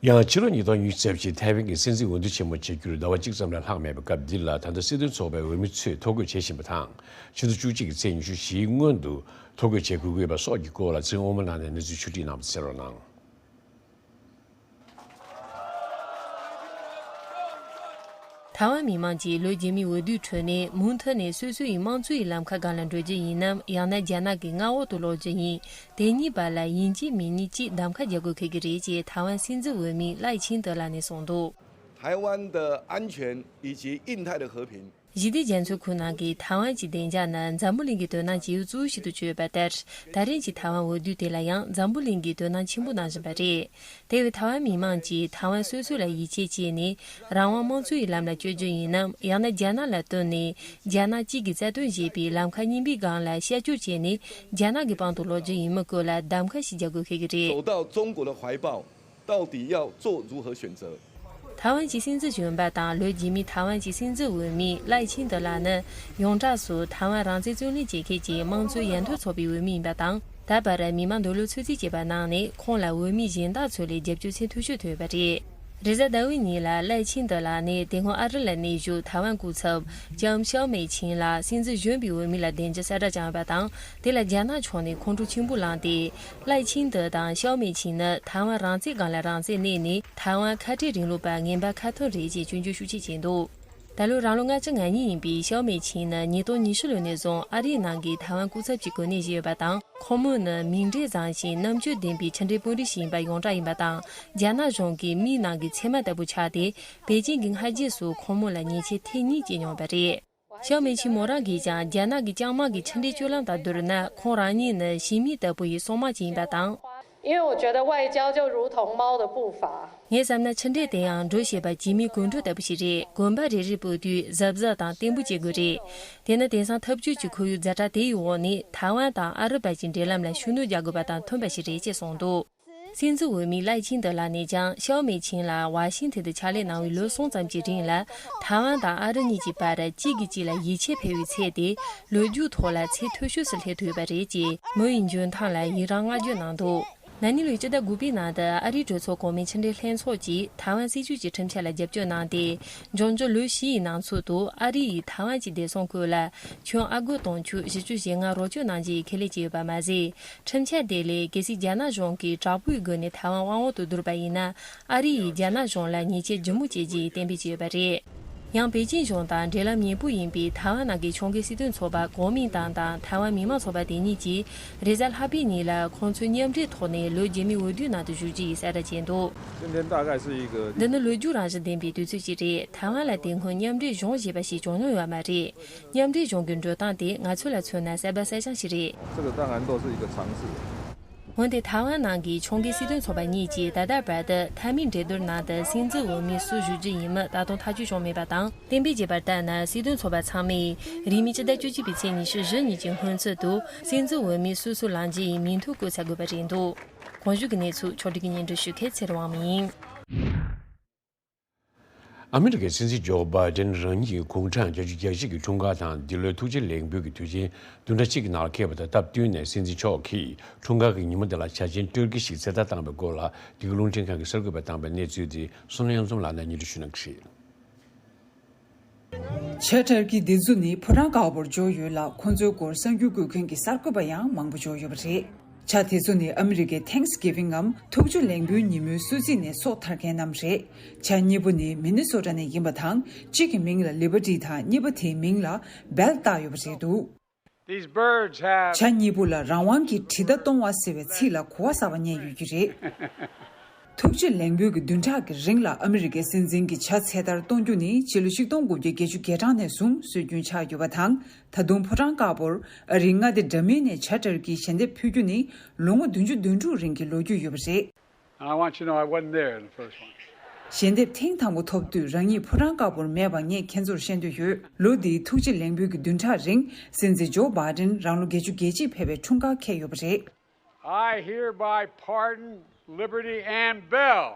ཡང་ཕྱི་ལོ་ཉིས་སྟོང་ཉི་ཤུ་རྩ་བཞི་ཐའེ་ཝན་གྱི་སྲིད་འཛིན་འོས་བསྡུ་ཆེན་མོ་བྱེད་རྒྱུར་ཟླ་བ་གཅིག་ཙམ་ལས་ལྷག་མེད་པའི་སྐབས་འདི་ལ། ད་ལྟ་སྲིད་དོན་ཚོགས་པའི་འོས་མི་ཚོས་ཐོ་འགོད་བྱེད་བཞིན་པ་དང་། ཕྱི་ཟླ་བཅུ་གཅིག་གི་ཚེས་ཉི་ཤུ་བཞིའི་སྔོན་དུ་ཐོ་འགོད་བྱེད་དགོས་ཀྱི་ཡོད་པ་སོགས་ཀྱི་སྐོར་ལ་ཚེ་རིང་དབང་མོ་ལགས་ནས་གནས་ཚུལ་ཕྱོགས་སྒྲིག་གནང་བ་གསན་རོགས་གནང་། ཐའེ་ཝན་མི་མང་གིས་ལོ་རྗེས་མའི་འོས་བསྡུའི་ཁྲོད་ནས་མུ་མཐུད་ནས་སོ་སོ་ཡི་དམངས་གཙོ་ཡི་ལམ་ཁ་སྒང་ལ་འགྲོ་རྒྱུ་ཡིན་ནམ། ཡང་ན་རྒྱ་ནག་གི་མངའ་འོག་ཏུ་ལོག་རྒྱུ་ཡིན། དེ་གཉིས་བར་ལ་ཡིན་གཅིག་མིན་གཉིས་གཅིག་གདམ་ཁ་རྒྱག་དགོས་ཁེལ་གྱི་རེད་ཅེས་ཐའེ་ཝན་སྲིད་འཛིན་འོས་མི་ལའེ་ཆིང་ཏེ་ལགས་ནས་གསུངས་འདུག། 台湾的安全以及印太的和平。 ཞི་བདེ་རྒྱ་མཚོའི་ཁུལ་ནང་གི་ཐའེ་ཝན་གྱི་བདེ་འཇགས་ནི་འཛམ་བུ་གླིང་གི་དོ་སྣང་བྱེད་ཡུལ་གཙོ་བོ་ཞིག་ཏུ་གྱུར་ཡོད་པ་ལྟར། ད་རེས་ཀྱི་ཐའེ་ཝན་འོས་བསྡུ་དེ་ལ་ཡང་འཛམ་བུ་གླིང་གིས་དོ་སྣང་ཆེན་པོ་གནང་བཞིན་པ་རེད། དེ་བས་ཐའེ་ཝན་མི་མང་གིས་ཐའེ་ཝན་སོ་སོ་ལ་ཡིད་ཆེས་བྱས་ནས། རང་དབང་དམངས་གཙོ་ཡི་ལམ་ལ་བསྐྱོད་རྒྱུ་ཡིན་ནམ། ཡང་ན་རྒྱ་ནག་ལ་བསྟུན་ནས། རྒྱ་ནག་གཅིག་གིས་རྩ་དོན་བཞེས་པའི་ལམ་ཁ་རྙིང་པའི་སྒང་ལ་ཤར་བསྐྱོད་བྱས་ནས། རྒྱ་ནག་གི་པང་དུ་ལོག་རྒྱུ་ཡིན་མིན་སྐོར་ལ་གདམ་ཁ་ཞིག་རྒྱག་དགོས་ཁེལ་གྱི་རེད། 走到中国的怀抱，到底要做如何选择？ ཐའེ་ཝན་གྱི་སྲིད་འཛིན་གཞོན་པ་དང་ལོ་རྗེས་མའི་ཐའེ་ཝན་གྱི་སྲིད་འཛིན་འོས་མི་ལའེ་ཆིང་ཏེ་ལགས་ནི་ཡོངས་གྲགས་སུ་ཐའེ་ཝན་རང་བཙན་རྩོད་ལེན་བྱེད་མཁན་གྱི་དམངས་གཙོའི་ཡར་ཐོན་ཚོགས་པའི་འོས་མི་ཡིན་པ་དང་། ད་བར་མི་མང་འདོད་བློ་ཚོད་རྩིས་བྱས་པ་ནང་ནས་ཁོང་ལ་འོས་མི་གཞན་དག་ཚོ་ལས་རྒྱབ་སྐྱོར་ཚད་མཐོ་ཤོས་ཐོབ་ཡོད་པ་རེད། རེས་གཟའ་ཟླ་བའི་ཉིན་ལ་ལའེ་ཆིང་ཏེ་ལགས་ནས་དེ་སྔོན་ཨ་རི་ལ་གནས་བཞུགས་ཐའེ་ཝན་སྐུ་ཚབ་ལྕམ་ཤའོ་མེ་ཆིང་ལ་སྲིད་འཛིན་གཞོན་པའི་འོས་མི་ལ་གདན་འཇགས་གསལ་བསྒྲགས་བྱུང་ཡོད་པ་དང་། དེ་ལ་རྒྱ་ནག་ཕྱོགས་ནས་ཁོང་ཁྲོ་ཆེན་པོ་ལངས་ཏེ། ལའེ་ཆིང་ཏེ་དང་ཤའོ་མེ་ཆིང་ནི་ཐའེ་ཝན་རང་བཙན་སྒང་ལ་རང་བཙན་གནས་ནས་ཐའེ་ཝན་ཁ་བྲལ་རིང་ལུགས་པ་ངན་པ་ཁ་ཐོར་རེད་ཅེས་སྐྱོན་བརྗོད་ཤུགས་ཆེ་བྱས་འདུག། ད་ལོ་རང་ལོ་ལྔ་བཅུ་ང་གཉིས་ཡིན་པའི་ཤའོ་མེ་ཆིང་ནི་ཉིས་སྟོང་ཉི་ཤུ་ལོ་ནས་བཟུང་ཨ་རིའི་ནང་གི་ཐའེ་ཝན་སྐུ་ཚབ་ཀྱི་གོ་གནས་བཞེས་ཡོད་པ་དང་། ཁོང་མོ་ནི་མིག་འབྲས་བཟང་ཞིང་རྣམ་དཔྱོད་ལྡན་པའི་ཕྱི་འབྲེལ་དཔོན་རིགས་ཤིག་ཡིན་པ་ཡོངས་གྲགས་ཡིན་པ་དང་། རྒྱ་ནག་གཞུང་གི་མིག་ནང་གི་ཚེར་མ་ལྟ་བུ་ཆགས་ཏེ། པེ་ཅིང་གི་སྔ་རྗེས་སུ་ཁོང་མོ་ལ་ཉེས་ཆད་ཐེངས་གཉིས་བཅད་མྱོང་བ་རེད། ཤའོ་མེ་ཆིང་མོ་རང་གིས་ཀྱང་རྒྱ་ནག་གི་ལྕང་མ་གི་ཕྱི་འབྲེལ་སྤྱོད་ལམ་དང་བསྡུར་ན། ཁོང་རང་ཉིད་ནི་ཞི་མི་ལྟ་བུ་ཡི་སྲུང་མ་ཅིག་ཡིན་པ་དང་། 因为我觉得外交就如同猫的步伐。 ངས་བསམ་ན་ཕྱི་འབྲེལ་དེ་ཡང་འགྲོ་ཤེས་པ་བྱེ་མའི་གོས་འགྲོས་ལྟ་བུ་ཞིག་རེད། གོན་པ་རེ་རེ་སྤོ་དུས་གཟབ་གཟབ་དང་བརྟན་པོ་བྱེད་དགོས་རེད། དེ་ནི་དེང་སང་འཐབ་ཇུས་ཀྱི་ཁོར་ཡུག་ཛ་དྲག་དེའི་འོག་ནས་ཐའེ་ཝན་དང་ཨ་རི་བར་གྱི་འབྲེལ་ལམ་ལ་ཤུགས་སྣོན་རྒྱག་དགོས་པ་དང་མཐུན་པ་ཞིག་རེད་ཅེས་གསུངས་འདུག། སྲིད་འཛིན་འོས་མི་ལའེ་ཆིང་ཏེ་ལགས་ནས་ཀྱང་ཤའོ་མེ་ཆིང་ལ་ཝ་ཤིང་ཐན་དུ་ཕྱག་ལས་གནང་བའི་ལོ་གསུམ་ཙམ་གྱི་རིང་ལ། ཐའེ་ཝན་དང་ཨ་རི་གཉིས་ཀྱི་བར་གཅིག་གིས་གཅིག་ལ་ཡིད་ཆེས་འཕེར་བའི་ཚད་དེ་ལོ་རྒྱུས་ཐོག་ལ་ཚད་མཐོ་ཤོས་སུ་སླེབས་ཐུབ་ཡོད་པ་རེད་ཅེས་མི་ཡི་འཇོན་ཐང་ལ་ཡི་རང་བསྔགས་བརྗོད་གནང་འདུག། ན་ནིང་ལོའི་སྤྱི་ཟླ་དགུ་པའི་ནང་དུ་ཨ་རིའི་གྲོས་ཚོགས་གོང་མའི་ཕྱི་འབྲེལ་ལྷན་ཚོགས་ཀྱིས་ཐའེ་ཝན་སྲིད་བྱུས་ཀྱི་ཁྲིམས་འཆར་ལ་རྒྱབ་སྐྱོར་གནང་སྟེ། འབྱུང་འགྱུར་ལོ་བཞི་ཡི་ནང་ཚུད་དུ་ཨ་རི་ཡིས་ཐའེ་ཝན་གྱི་བདེ་སྲུང་ཁུལ་ལ་ཁྱོན་ཨ་སྒོར་དུང་ཕྱུར་བཞི་བཅུ་ཞེ་ལྔ་རོགས་སྐྱོར་གནང་རྒྱུའི་ཁས་ལེན་བྱས་ཡོད་པ་མ་ཟད། ཁྲིམས་འཆར་དེ་ལས་གལ་སྲིད་རྒྱ་ནག་གཞུང་གིས་དྲག་པོའི་སྒོ་ནས་ཐའེ་ཝན་དབང་འོག་ཏུ་བསྡུར་བ་ཡིན་ན། ཨ་རི་ཡིས་རྒྱ་ནག་གཞུང་ལ་ཉེས་ཆད་ལྗིད་མོ་བཅད་རྒྱུའི་གཏན་འབེབས་བྱས་ཡོད་པ་རེད། ཡང་པེ་ཅིན་གཞུང་དང་འབྲེལ་ལམ་ཉེ་པོ་ཡིན་པའི་ཐའེ་ཝན་ནང་གི་ཕྱོགས་འགལ་སྲིད་དོན་ཚོགས་པ་གོ་མིན་ཏང་དང་ཐའེ་ཝན་མི་མང་ཚོགས་པ་དེ་གཉིས་ཀྱིས་རེས་གཟའ་ལྷག་པའི་ཉིན་ལ་ཁོང་ཚོའི་མཉམ་འབྲེལ་ཐོག་ནས་ལོ་རྗེས་མའི་འོས་བསྡུའི་ནང་དུ་ཞུགས་རྒྱུ་ཡིན་གསལ་བསྒྲགས་བྱས་འདུག། 今天大概是一个 འདི་ནི་ལོ་རྒྱུས་རང་བཞིན་ལྡན་པའི་དུས་ཚོད་ཅིག་རེད། ཐའེ་ཝན་ལ་དེ་སྔོན་མཉམ་འབྲེལ་གཞུང་ཞེས་པ་ཞིག་བྱུང་མྱོང་ཡོད་མ་རེད། མཉམ་འབྲེལ་གཞུང་གི་འགྲོ་སྟངས་དེ་ང་ཚོ་ལ་མཚོན་ན་གསར་པ་གསར་རྐྱང་ཞིག་རེད། 这个当然都是一个尝试。 འོན་ཏེ་ཐའེ་ཝན་ནང་གི་ཕྱོགས་འགལ་སྲིད་དོན་ཚོགས་པ་གཉིས་ཀྱིས་ད་ལྟ་བར་དུ་མཐའ་མའི་འགྲན་བསྡུར་ནང་དུ་སྲིད་འཛིན་འོས་མི་སུ་བཞུགས་རྒྱུ་ཡིན་མིན་ད་དུང་ཐག་གཅོད་བྱུང་མེད་པ་དང་། གཏན་འབེབས་བྱས་པར་ལྟར་ན། སྲིད་དོན་ཚོགས་པ་ཚང་མས་རིང་མིན་སྤྱི་ཟླ་བཅུ་གཅིག་པའི་ཚེས་ཉི་ཤུ་བཞི་ཉིན་གྱི་སྔོན་ཚུད་དུ་སྲིད་འཛིན་འོས་མི་སུ་སུ་ལངས་རྒྱུ་ཡིན་མིང་ཐོ་བཀོད་ཚར་དགོས་པ་རེད་འདུག། གོང་ཞུས་ཀྱི་གནས་ཚུལ་ཕྱོགས་སྒྲིག་གིས་སྙན་སྒྲོན་ཞུ་མཁན་ཚེ་རིང་དབང་མོ་ཡིན། ཨ་མི་རི་ཀའི་སྲིད་འཛིན་ཇོ་བྷའི་ཌེན་རང་ཉིད་དགུང་གྲངས་བརྒྱད་ཅུ་གྱ་གཅིག་གི་འཁྲུངས་སྐར་དང་འདི་ལོའི་ཐུགས་རྗེ་ལེགས་འབུལ་གྱི་དུས་ཆེན་བདུན་ཕྲག་གཅིག་གི་ནང་ལ་འཁེལ་བ་དང་སྟབས་བསྟུན་ནས་སྲིད་འཛིན་མཆོག་གིས་འཁྲུངས་སྐར་གྱི་ཉིན་མོ་འདི་ལ་བྱ་བྱེད་སྤྲོད་སྐུལ་ཞིག་གསལ་བསྒྲགས་བཏང་བའི་སྐོར་ལ་འདི་ག་རླུང་འཕྲིན་ཁང་གིས་གསར་འགོད་པར་བཏང་པའི་གནས་ཚུལ་དེ་བསོད་ནམས་གཡུ་འཛོམས་ལགས་ནས་སྙན་སྒྲོན་ཞུ་གནང་གི་རེད། བྱ་ཊར་ཀི་འདི་ཚོ་ནི་ཕོ་བྲང་དཀར་པོར་འབྱོར་ཡོད་ལ། ཁོ་ཚོའི་སྐོར་གསར་འགྱུར་འགོད་མཁན་གྱི་གསར་འགོད་པ་ཡང་མང་པོ་འབྱོར་ཡོད་པ་རེད། བྱ་དེ་ཚོ་ནི་ཨ་མི་རི་ཀའི་Thanksgiving ངམ་ཐུགས་རྗེ་ལེགས་འབུལ་ཉིན་མོའི་གསོལ་ཚིགས་ནས་སོ་ཐར་མཁན་རྣམས་རེད། བྱ་གཉིས་པོ་ནི་མི་ནི་སོ་ཊ་ནས་ཡིན་པ་དང་། གཅིག་གི་མིང་ལ་Liberty དང་གཉིས་པ་དེའི་མིང་ལ་Belle བཏགས་ཡོད་པ་རེད་འདུག། These birds have བྱ་གཉིས་པོ་ལ་རང་དབང་གི་དྲི་ཟླ་གཏོང་བ་ཟེར་བའི་ཚིག་ལ་གོ་བ་གསར་པ་རྙེད་ཡོད་ཀྱི་རེད། ཐུགས་རྗེ་ལེགས་འབུལ་གྱི་བདུན་ཕྲག་གི་རིང་ལ་ཨ་མི་རི་ཀའི་སྲིད་འཛིན་གྱི་ཇ་ཚེ་ཐར་གཏོང་རྒྱུ་ནི་ཕྱི་ལོ་ཆིག་སྟོང་དགུ་བརྒྱ་བརྒྱད་ཅུ་གྱ་གྲངས་ནས་བཟུང་སྲོལ་རྒྱུན་ཆགས་ཡོད་པ་དང་། ད་དུང་ཕོ་བྲང་དཀར་པོར་ཨ་རིའི་མངའ་སྡེ་འདྲ་མིན་ནས་ཇ་ཊར་ཀིའི་ཞལ་འདེབས་ཕུལ་རྒྱུ་ནི་ལོ་ངོ་བདུན་ཅུ་དོན་དྲུག་རིང་གི་ལོ་རྒྱུས་ཡོད་པ་རེད། And I want you to know I wasn't there in the first one. ཞལ་འདེབས་ཐེངས་དང་པོ་ཐོབ་དུས་རང་ཉིད་ཕོ་བྲང་དཀར་པོར་མེད་པ་ངས་ཁྱེད་ཚོར་བཤད་འདོད་ཡོད། ལོ་འདིའི་ཐུགས་རྗེ་ལེགས་འབུལ་གྱི་བདུན་ཕྲག་རིང་སྲིད་འཛིན་ཇོ་བྷའི་ཌེན་རང་ལོ་བརྒྱད་ཅུ་གྱ་གཅིག་ཕེབས་པའི་འཁྲུངས་སྐར་འཁེལ་ཡོད་པ་རེད། I hereby pardon, liberty, and Bell.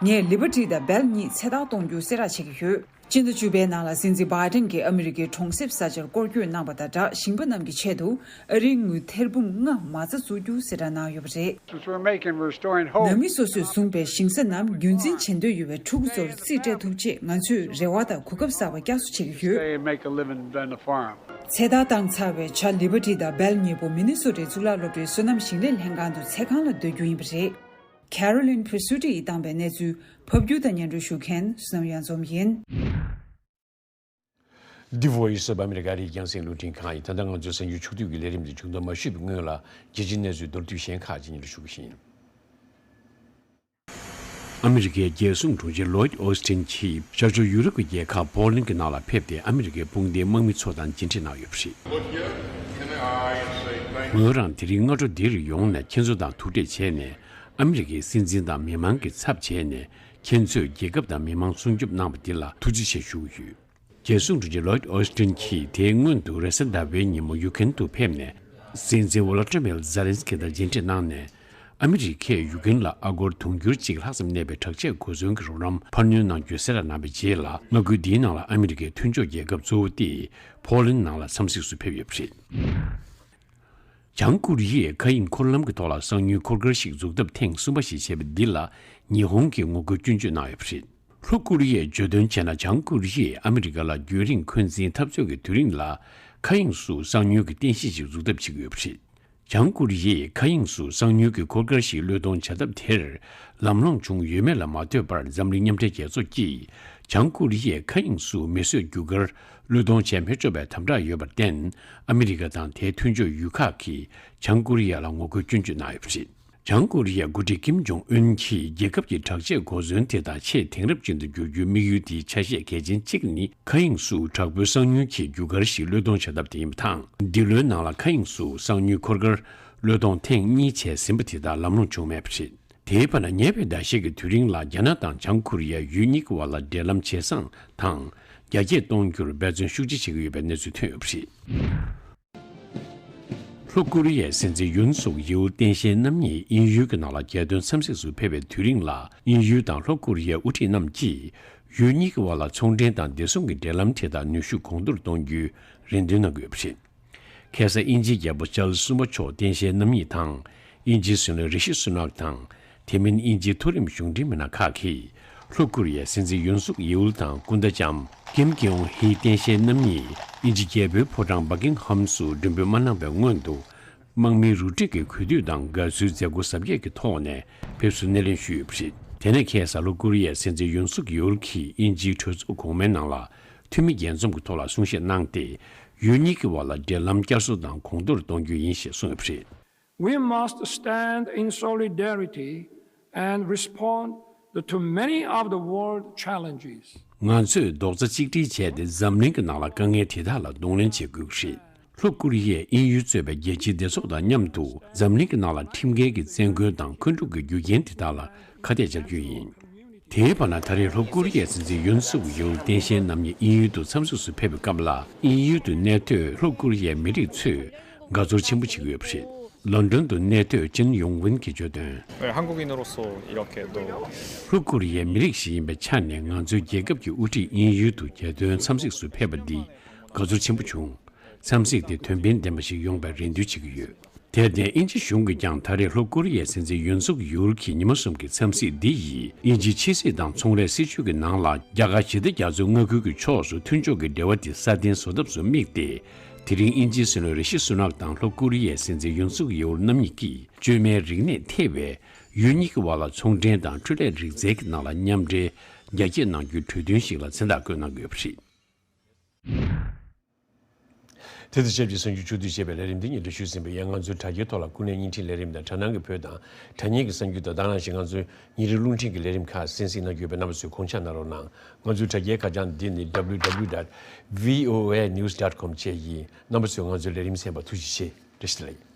ངས་ལི་བར་ཊི་དང་སྦེལ་གཉིས་ཚེ་ཐར་གཏོང་རྒྱུ་གསལ་བསྒྲགས་བྱེད་ཀྱི་ཡོད། སྤྱི་ཟླ་བཅུ་པའི་ནང་ལ་སྲིད་འཛིན་བྷའི་ཌེན་གྱིས་ཨ་མི་རི་ཀའི་གྲོང་གསེབ་ས་ཆར་སྐོར་སྐྱོད་གནང་བ་དང་སྦྲགས་ཞིང་པ་རྣམས་ཀྱི་ཆེད་དུ་ཨ་རིའི་དངུལ་ཐེར་འབུམ་ལྔ་མ་རྩ་བཙུགས་རྒྱུ་གསལ་བསྒྲགས་གནང་ཡོད་པ་རེད། Since we're making, we're restoring hope. ནང་མི་སོ་སོས་བཟུང་པའི་ཞིང་ས་རྣམས་རྒྱུན་འཛིན་བྱེད་འདོད་ཡོད་པའི་ཕྲུ་གུ་ཚོར་རྩིས་སྤྲད་ཐུབ་ཆེད་ང་ཚོས་རེ་བ་དང་གོ་སྐབས་གསར་པ་བསྐྱར་གསོ་བྱེད་ཀྱི་ཡོད། Stay and make a living on the farm. ཚེ་ཐར་བཏང་ཚར་བའི་ཇ་ལི་བར་ཊི་དང་སྦེལ་གཉིས་པོ་མི་ནི་སོ་ཊའི་གཙུག་ལག་སློབ་གྲྭའི་སོ་ནམ་ཞིང་ལས་ལྷན་ཁང་དུ་ཚེ་གང་ལ་སྡོད་རྒྱུ་ཡིན་པ་རེད། Carolyn Presutti ཡིས་བཏང་པའི་གནས་ཚུལ་ཕབ་སྒྱུར་དང་སྙན་སྒྲོན་ཞུ་མཁན་བསོད་ནམས་གཡང་འཛོམས་ཡིན། འདི་Voice of America ཨ་རིའི་རྒྱང་སྲིང་རླུང་འཕྲིན་ཁང་ཡིན། ད་ལྟ་ང་ཚོའི་གསར་འགྱུར་ཕྱོགས་བསྡུས་ཀྱི་ལས་རིམ་འདི་མཇུག་བསྡོམས་མ་ཞུས་པའི་སྔོན་ལ་རྒྱལ་སྤྱིའི་གནས་ཚུལ་མདོར་བསྡུས་གཞན་ཁག་ཅིག་སྙན་སྒྲོན་ཞུ་གི་ཡིན། ཨ་མི་རི་ཀའི་རྒྱལ་སྲུང་དྲུང་ཆེ་ལོའིད་ཨོ་སི་ཊིན་གྱིས་ཤར་ཕྱོགས་ཡུ་རོབ་ཀྱི་རྒྱལ་ཁབ་པོ་ལན་གྱི་ནང་ལ་ཕེབས་ཏེ་ཨ་མི་རི་ཀའི་དཔུང་སྡེའི་དམག་མི་ཚོ་དང་མཇལ་འཕྲད་གནང་ཡོད་པ་རེད། ངོས་རང་དེ་རིང་སྔ་དྲོ་འདིར་ཡོང་ནས་ཁྱེད་ཚོ་དང་ཐུག་འཕྲད་བྱས་ནས་ཨ་མི་རི་ཀའི་སྲིད་འཛིན་དང་མི་མང་གི་ཚབ་བྱས་ནས་ཁྱེད་ཚོས་རྒྱལ་ཁབ་དང་མི་མང་སྲུང་སྐྱོབ་གནང་བ་འདི་ལ་ཐུགས་རྗེ་ཆེ་ཞུ་གི་ཡོད། རྒྱལ་སྲུང་དྲུང་ཆེ་ལོའིད་ཨོ་སི་ཊིན་གྱིས་དེའི་སྔོན་དུ་རེས་གཟའ་ཟླ་བའི་ཉིན་མོ་ཡུ་ཁེན་དུ་ཕེབས་ནས་སྲིད་འཛིན་ཝོ་ལོ་ཏི་མིར་ཛེ་ལན་སི་ཀི་དང་མཇལ་འཕྲད་གནང་ནས། ཨ་མི་རི་ཀས་ཡུ་ཁེན་ལ་ཨ་སྒོར་དུང་ཕྱུར་གཅིག་ལྷག་ཙམ་གནས་པའི་དྲག་ཆས་གོ་མཚོན་གྱི་རོགས་རམ་འཕར་སྣོན་གནང་རྒྱུའི་གསལ་བསྒྲགས་གནང་བའི་རྗེས་ལ། མངའ་ཁུལ་འདིའི་ནང་ལ་ཨ་མི་རི་ཀའི་མཐུན་ཕྱོགས་རྒྱལ་ཁབ་གཙོ་བོ་སྟེ་པོ་ལན་ནང་ལ་འཚམས་གཟིགས་སུ་ཕེབས་ཡོད་པ་རེད། བྱང་ཀོ་རི་ཡས་མཁའ་དབྱིངས་འཁོར་ལམ་གྱི་ཐོག་ལ་གསང་ཉུལ་འཁོར་སྐར་ཞིག་འཛུགས་ཐབས་ཐེངས་གསུམ་པ་ཞིག་བྱས་པ་འདི་ལ་ཉི་ཧོང་གིས་ངོ་རྒོལ་སྐྱོན་བརྗོད་གནང་ཡོད་པ་རེད། ལྷོ་ཀོ་རི་ཡས་བརྗོད་དོན་བྱས་ན། བྱང་ཀོ་རི་ཡས་ཨ་མི་རི་ཀ་ལ་རྒྱུན་རིང་འཁོན་འཛིན་འཐབ་རྩོད་ཀྱི་དུས་རིང་ལ་མཁའ་དབྱིངས་སུ་གསང་ཉུལ་གྱི་རྟེན་གཞི་ཞིག་འཛུགས་ཐབས་བྱེད་ཀྱི་ཡོད་པ་རེད། བྱང་ཀོ་རི་ཡས་མཁའ་དབྱིངས་སུ་གསང་ཉུལ་གྱི་འཁོར་སྐར་ཞིག་བློས་གཏོང་བྱ་ཐབས་དེར་ལམ་ལྷོང་བྱུང་ཡོད་མེད་ལ་མ་ལྟོས་པར། འཛམ་གླིང་མཉམ་འབྲེལ་རྒྱལ་ཚོགས་ཀྱིས་བྱང་ཀོ་རི་ཡས་མཁའ་དབྱིངས་སུ་མེ་གསོད་རྒྱུ་སྐར་བློས་གཏོང་བྱས་མི་ཆོག་པའི་དམ་དྲག་ཡོད་པར་བརྟེན། ཨ་མི་རི་ཀ་དང་དེའི་མཐུན་ཕྱོགས་ཡུལ་ཁག་གིས་བྱང་ཀོ་རི་ཡ་ལ་ངོ་རྒོལ་སྐྱོན་བརྗོད་གནང་ཡོད་པ་རེད། བྱང་ཀོ་རི་ཡའི་འགོ་ཁྲིད་ཀིམ་ཇོང་ཨུན་གྱིས་རྒྱལ་ཁབ་ཀྱི་དྲག་ཆས་གོ་མཚོན་དེ་དག་ཆེས་དེང་རབས་ཅན་དུ་བསྒྱུར་རྒྱུའི་དམིགས་ཡུལ་དེའི་ཆ་ཤས་གལ་ཆེན་གཅིག་ནི། མཁའ་དབྱིངས་སུ་དྲག་པོའི་གསང་ཉུལ་གྱི་རྒྱུ་སྐར་ཞིག་བློས་གཏོང་བྱ་ཐབས་དེ་ཡིན་པ་དང་། འདི་ལོའི་ནང་ལ་མཁའ་དབྱིངས་སུ་གསང་ཉུལ་འཁོར་སྐར་བློས་གཏོང་ཐེངས་གཉིས་བྱས་ཟིན་པ་དེ་དག་ལམ་ལྷོང་བྱུང་མེད་པ་རེད། དེའི་བར་ན། ཉེ་བའི་ཟླ་ཤས་ཀྱི་དུས་རིང་ལ་རྒྱ་ནག་དང་བྱང་ཀོ་རི་ཡ་ཡུལ་གཉིས་ཀྱི་བར་ལ་འབྲེལ་ལམ་ཇེ་བཟང་དང་རྒྱ་སྐྱེད་གཏོང་རྒྱུར་འབད་བརྩོན་ཤུགས་ཆེ་བྱེད་ཀྱི་ཡོད་པའི་གནས་ཚུལ་ཐོན་ཡོད་པ་རེད། ལྷོ་ཀོ་རི་ཡའི་སྲིད་འཛིན་ཡུན་སུག་ཡེའུལ་སྟངས་དཔྱལ་རྣམ་གཉིས་དབྱིན་ཡུལ་གྱི་ནང་ལ་རྒྱལ་དོན་འཚམས་གཟིགས་སུ་ཕེབས་པའི་དུས་རིང་ལ། དབྱིན་ཡུལ་དང་ལྷོ་ཀོ་རི་ཡའི་དབུ་ཁྲིད་རྣམས་ཀྱིས་ཡུལ་གཉིས་ཀྱི་དབར་ལ་ཚོང་འབྲེལ་དང་བདེ་སྲུང་གི་འབྲེལ་ལམ་དེ་དག་ནུས་ཤུགས་གོང་མཐོར་གཏོང་རྒྱུའི་རེ་འདུན་གནང་གི་ཡོད་པ་རེད། ཁ་སང་དབྱིན་ཇིའི་རྒྱལ་པོ་ཅཱལ་གསུམ་པ་མཆོག་སྟངས་དཔྱལ་རྣམ་གཉིས་དང་། དབྱིན་ཇིའི་སྲིད་བློན་རི་ཤི་སུ་ནག་དང་། དེ་མིན་དབྱིན་ཇིའི་མཐོ་རིམ་གཞུང་འབྲེལ་མི་སྣ་ཁག་གིས་ལྷོ་ཀོ་རི་ཡའི་སྲིད་འཛིན་ཡུན་སུག་ཡེའུལ་དང་སྐུ་ཟླ་ལྕམ་ཀིམ་ཀྱོང་ཧི་སྟངས་དཔྱལ་རྣམ་གཉིས་དབྱིན་ཇི་རྒྱལ་པོའི་ཕོ་བྲང་བྷ་ཀིང་ཧམ་སུ་མགྲོན་འབོད་མ་གནང་བའི་སྔོན་དུ། དམག་མིའི་རུ་སྒྲིག་གི་གུས་འདུད་དང་དགའ་བསུའི་མཛད་སྒོ་གཟབ་རྒྱས་ཀྱི་ཐོག་ནས་ཕེབས་བསུ་སྣེ་ལེན་ཞུས་ཡོད་པ་རེད། དེ་ནས་ཁ་སང་ལྷོ་ཀོ་རི་ཡའི་སྲིད་འཛིན་ཡུན་སུག་ཡེའུལ་གྱིས་དབྱིན་ཇིའི་གྲོས་ཚོགས་གོང་མའི་ནང་ལ་འཐུས་མི་རྒྱས་འཛོམས་ཀྱི་ཐོག་ལ་གསུང་བཤད་གནང་སྟེ། ཡུལ་གཉིས་ཀྱི་བར་ལ་འབྲེལ་ལམ་བསྐྱར་གསོ་དང་གོང་མཐོར་གཏོང་རྒྱུ་ཡིན་ཞེས་གསུངས་ཡོད་པ་རེད། We must stand in solidarity and respond to many of the world challenges. ང་ཚོས་རྡོག་རྩ་གཅིག་སྒྲིལ་བྱས་ཏེ་འཛམ་གླིང་གི་ནང་ལ་དཀའ་ངལ་དེ་དག་ལ་གདོང་ལེན་བྱེད་དགོས་ཀྱི་རེད། ལྷོ་ཀོ་རི་ཡས་དབྱིན་ཡུལ་གཙོས་པའི་རྒྱལ་སྤྱིའི་སྡེ་ཚོགས་དང་མཉམ་དུ་འཛམ་གླིང་གི་ནང་ལ་ཁྲིམས་འགལ་གྱི་བཙན་རྒོལ་དང་མཁོ་སྒྲུབ་ཀྱི་རྒྱུ་རྐྱེན་དེ་དག་ལ་ཁ་གཏད་བཅར་རྒྱུ་ཡིན། དེའི་བར་ན། ད་རེས་ལྷོ་ཀོ་རི་ཡའི་སྲིད་འཛིན་ཡུན་སུག་ཡེའུལ་སྟངས་དཔྱལ་རྣམ་གཉིས་དབྱིན་ཡུལ་དུ་འཚམས་གཟིགས་སུ་ཕེབས་པའི་སྐབས་ལ། དབྱིན་ཡུལ་དུ་གནས་སྡོད་ལྷོ་ཀོ་རི་ཡའི་མི་རིགས་ཚོས་དགའ་ཚོར་ཆེན་པོ་བྱེད་ཀྱི་ཡོད་པ་རེད། ལོན་ཌོན་དུ་གནས་སྡོད་ཅིན་ཡོང་ཝིན་གྱིས་བརྗོད་དོན། 네, 한국인으로서 이렇게 또 ལྷོ་ཀོ་རི་ཡའི་མི་རིགས་ཤིག་ཡིན་པའི་ཆ་ནས། ང་ཚོའི་རྒྱལ་ཁབ་ཀྱི་དབུ་ཁྲིད་དབྱིན་ཡུལ་དུ་རྒྱལ་དོན་འཚམས་གཟིགས་སུ་ཕེབས་པ་འདི་དགའ་ཚོར་ཆེན་པོ་བྱུང་། འཚམས་གཟིགས་དེ་དོན་ཕན་ལྡན་པ་ཞིག་ཡོང་བའི་རེ་འདུན་བྱེད་ཀྱི་ཡོད། དེར་བརྟེན། དབྱིན་ཇི་གཞུང་གིས་ཀྱང་ད་རེས་ལྷོ་ཀོ་རི་ཡའི་སྲིད་འཛིན་ཡུན་སུག་ཡེའུལ་གྱི་ཉི་མ་གསུམ་གྱི་འཚམས་གཟིགས་འདི་ཡིས་དབྱིན་ཇིའི་ཕྱི་སྲིད་དང་ཚོང་ལས་སྲིད་ཇུས་ཀྱི་ནང་ལ་རྒྱ་གར་ཞི་བདེ་རྒྱ་མཚོའི་མངའ་ཁུལ་གྱི་ཕྱོགས་སུ་མཐུན་ཕྱོགས་ཀྱི་འབྲེལ་བ་དེ་སྲ་བརྟན་བཟོ་ཐབས་སུ་དམིགས་ཏེ། དེ་རིང་དབྱིན་ཇིའི་སྲིད་བློན་རི་ཤི་སུ་ནག་དང་ལྷོ་ཀོ་རི་ཡའི་སྲིད་འཛིན་ཡུན་སུག་ཡེའུལ་རྣམ་གཉིས་ཀྱིས་བཅོས་མའི་རིག་གནས་ཐེ་བའི་ཡུལ་གཉིས་ཀྱི་བར་ལ་ཚོང་འབྲེལ་དང་འཕྲུལ་ལས་རིག་རྩལ་གྱི་ནང་ལ་མཉམ་འབྲེལ་རྒྱ་སྐྱེད་གནང་རྒྱུའི་གྲོས་མཐུན་ཞིག་ལ་མཚན་རྟགས་བཀོད་གནང་དགོས་པ་རེད། དེ་དང་ཆབས་ཅིག་གསར་འགྱུར་ཕྱོགས་བསྡུས་ཅེས་པའི་ལས་རིམ་འདི་ཉིད་ལ་ཞུས་ཟིན་པའི་ཡང་ང་ཚོའི་དྲ་རྒྱའི་ཐོག་ལ་ཀུན་གླེང་བརྙན་འཕྲིན་ལས་རིམ་དང་དྲ་སྣང་གི་བོད་དང་དྲ་བརྙན་གྱི་གསར་འགྱུར་དང་དེ་ག་ནང་བཞིན་ང་ཚོའི་ཉིན་རེའི་རླུང་འཕྲིན་གྱི་ལས་རིམ་ཁག་གསན་གཟིགས་གནང་རྒྱུ་ཡོད་པས་རྣམ་པ་ཚོས་དགོངས་འཇགས་གནང་རོགས་གནང་། ང་ཚོའི་དྲ་རྒྱའི་ཁ་བྱང་འདི་ནི་W W W dot V O A news dot com བཅས་ཡིན། རྣམ་པ་ཚོས་ང་ཚོའི་ལས་རིམ་གསན་པར་ཐུགས་རྗེ་ཆེ། བཀྲ་ཤིས་བདེ་ལེགས།